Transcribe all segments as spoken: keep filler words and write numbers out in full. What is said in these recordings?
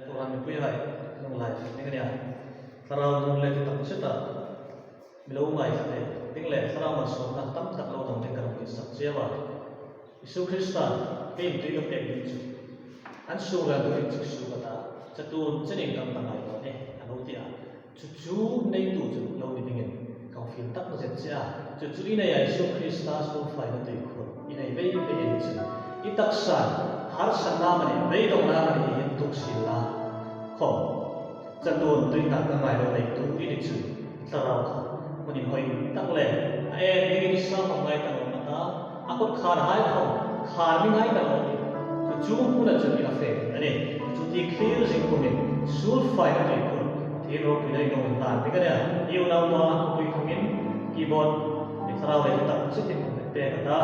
Kohran mipuihai, lungngai ding a nih. Thlarau nun le ti tak cheta mi lo ngaithlak ding le thlarau malsawmna tam tak lo dong ding ka lo tihsak chieng a. Isu Krista, kei tui ka pek ding chu an suk rel ding chu suk a ta, chatuon chenin ka ngai lo ni, a lo ti a. Chu chu neitu chu lo ni dingin ka fiel tak zet che a. Chu chu i nei a, Isu Krista sulfaina tuikhur i nei vei vei a ni chun, i taksa harsatna amanih, beidongna amanih hi intuk sien la khom, chatuon tui tak ka ngai lo neitu i ni chun, thlarau kha hmun inhawi tak le a en dingin i sam khom ngai ta naw a ta. A kut khar hai khom khar mi ngai ta naw ni. Chu chu hmuna chun i la fe a nih. Chu chu ti clear zing kumin sulfaina tuikhur, Pathien ropuina i lo hlan ding a nih. I unau ta, tui khangin keyboard, i thlarau le tak chetin pek a ta,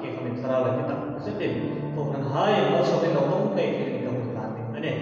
kei khangin thlarau le tak chetin kohranhai malsawm ding lo dong nei thei dingin ka hung hlan ding a nih.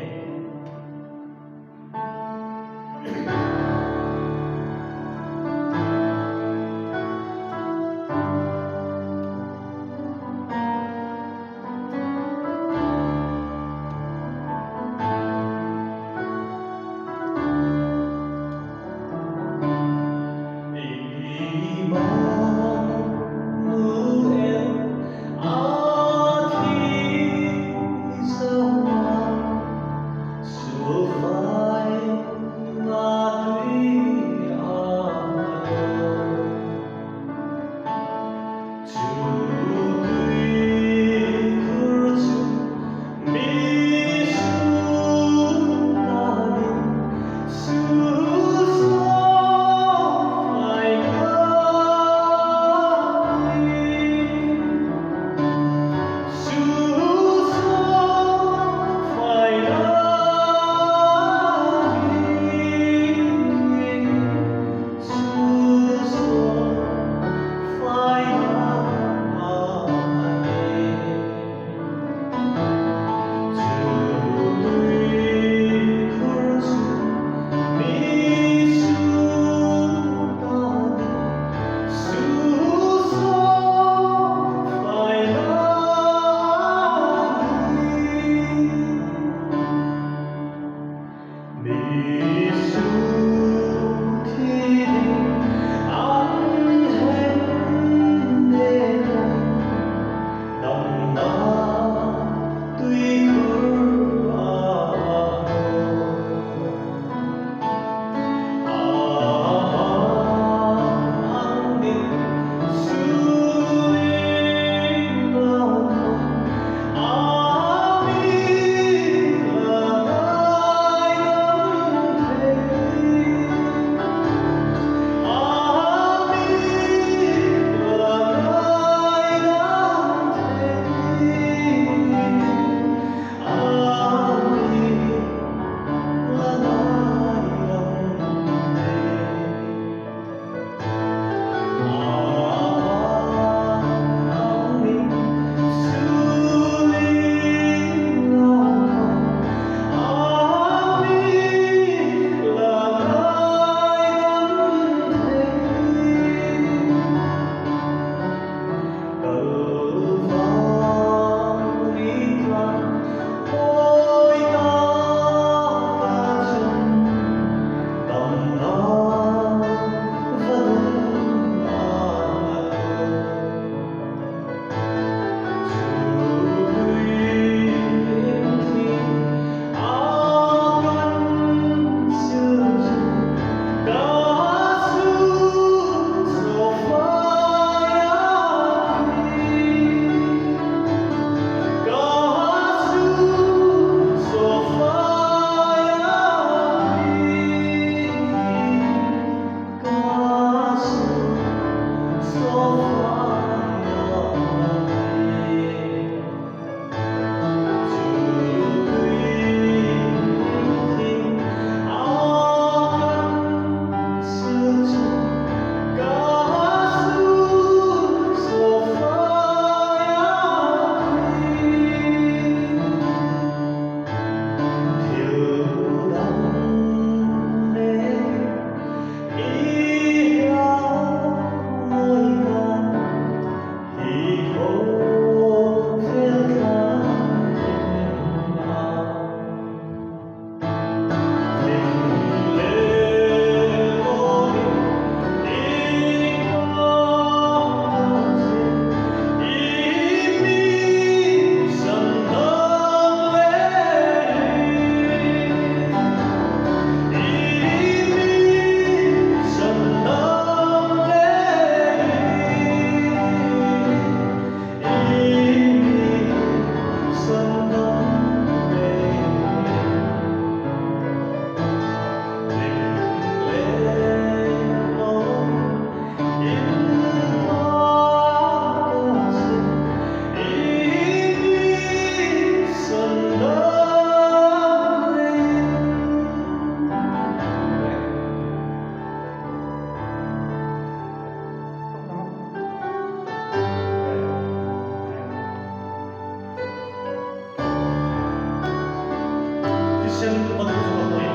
Pathum chu ka hmu.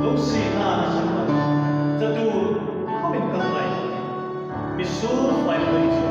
Lungsietna a sak a. Chatuon khawmin ka hmu. Mi suol fai lo chu.